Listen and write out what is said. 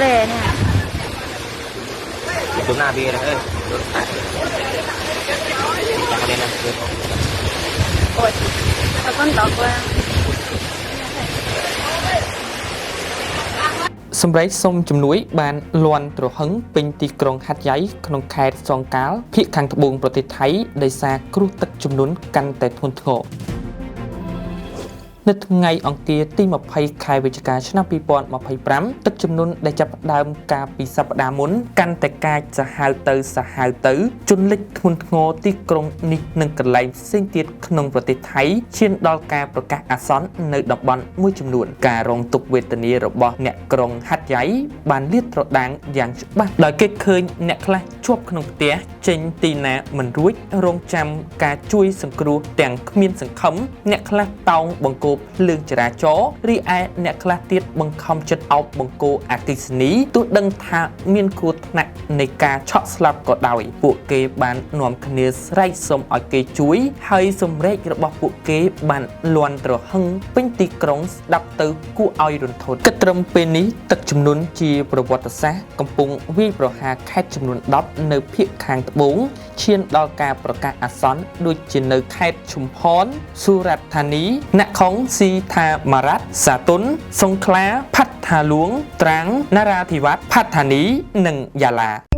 เลยเนี่ย ตัวหน้าเบียร์เลยเอ้ยจากประเด็นนะ โอ้ยตะก้นตอกเลย សម្រែកសុំជំនួយបានលាន់ទ្រហឹងពេញទីក្រុងហាត់យ៉ៃក្នុងខេត្តសងកាលភាគខាងត្បូងប្រទេសថៃដោយសារគ្រោះទឹកជំនន់កាន់តែធ្ងន់ធ្ងរនៅថ្ងៃអង្គារទី20ខែវិច្ឆិកាឆ្នាំ2025ទឹកជំនន់ដែលចាប់ផ្ដើមកាលពីសប្តាហ៍មុនកាន់តែកាចសាហាវទៅសាហាវទៅជន់លិចធ្ងន់ធ្ងរទីក្រុងនេះនិងកន្លែងផ្សេងទៀតក្នុងប្រទេសថៃឈានដល់ការប្រកាសអាសន្ននៅតំបន់មួយចំនួនការរងទុក្ខវេទនារបស់អ្នកក្រុងហាត់យ៉ៃបានលាតត្រដាងយ៉ាងច្បាស់ដោយគេឃើញអ្នកខ្លះជាប់ក្នុងផ្ទះចេញទីណាមិនរួចរងចាំការជួយសង្គ្រោះទាំងគ្មានសង្ឃឹមអ្នកខ្លះតោងបង្គោលភ្លើងចរាចរណ៍រីឯអ្នកខ្លះទៀតបង្ខំចិត្តអោបបង្គោលអគ្គិសនីទោះដឹងថាមានគ្រោះថ្នាក់នៃការឆក់ស្លាប់ក៏ដោយពួកគេបាននាំគ្នាស្រែកសុំឲ្យគេជួយហើយសម្រែករបស់ពួកគេបានលាន់ទ្រហឹងពេញទីក្រុងស្ដាប់ទៅគួរឲ្យរន្ធត់គិតត្រឹមពេលនេះទឹកជំនន់ជាប្រវត្តិសាស្ត្រកំពុងវាយប្រហារខេត្តចំនួន10នៅភាគខាងត្បូងឈានដល់ការប្រកាសអាសន្នដូចជានៅខេត្តឈុំផនសុរាតធានីនខុងស៊ីថាមារ៉ាត់សាទុនសង្ខ្លាផាត់ថាលួងត្រាំងណារាធិវត្តផាត់ធានីនិងយ៉ាឡា។